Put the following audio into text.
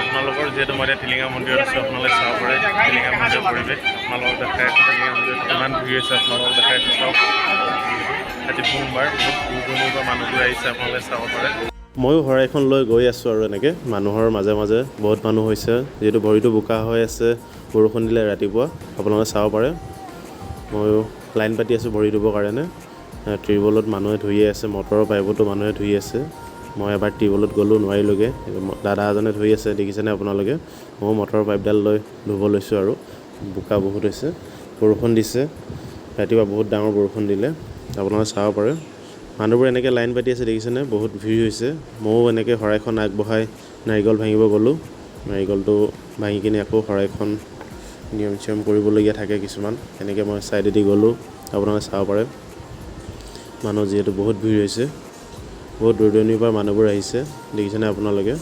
আপোনালোকৰ। যিহেতু মই এতিয়া টিলিঙা মন্দিৰত আছোঁ, আপোনালোকে চাব পাৰে টিলিঙা মন্দিৰৰ পৰিৱেশ। আপোনালোকক দেখাই আছোঁ, টিলিঙা মন্দিৰত কিমান ভিৰ হৈছে আপোনালোকক দেখাই আছোঁ, চাওক। আজি সোমবাৰ, বহুত দূৰ দূৰণিৰ পৰা মানুহবোৰ আহিছে, আপোনালোকে চাব পাৰে। ময়ো শৰাইখন লৈ গৈ আছোঁ আৰু এনেকৈ মানুহৰ মাজে মাজে। বহুত মানুহ হৈছে, যিহেতু ভৰিটো বোকা হৈ আছে, বৰষুণ দিলে ৰাতিপুৱা। আপোনালোকে চাব পাৰে, ময়ো লাইন পাতি আছোঁ ভৰি ধুবৰ কাৰণে। টিউবৱেলত মানুহে ধুয়ে আছে, মটৰৰ পাইপতো মানুহে ধুই আছে। মই এবাৰ টিউবৱেলত গ'লোঁ, নোৱাৰিলোগৈ। দাদা এজনে ধুই আছে, দেখিছেনে আপোনালোকে? ময়ো মটৰৰ পাইপডাল লৈ ধুব লৈছোঁ আৰু বোকা বহুত হৈছে। বৰষুণ দিছে ৰাতিপুৱা, বহুত ডাঙৰ বৰষুণ দিলে। আপোনালোকে চাব পাৰে, মানুহবোৰ এনেকৈ লাইন পাতি আছে, দেখিছেনে? বহুত ভিৰ হৈছে। ময়ো এনেকৈ শৰাইখন আগবঢ়াই নাৰিকল ভাঙিব গ'লোঁ। নাৰিকলটো ভাঙি কিনে আকৌ শৰাইখন নিয়ম চিয়ম কৰিবলগীয়া থাকে কিছুমান, এনেকৈ মই ছাইডেদি গ'লোঁ। আপোনালোকে চাব পাৰে, মানুহ যিহেতু বহুত ভিৰ হৈছে, বহুত দূৰ দূৰণিৰ পৰা মানুহবোৰ আহিছে, দেখিছেনে আপোনালোকে?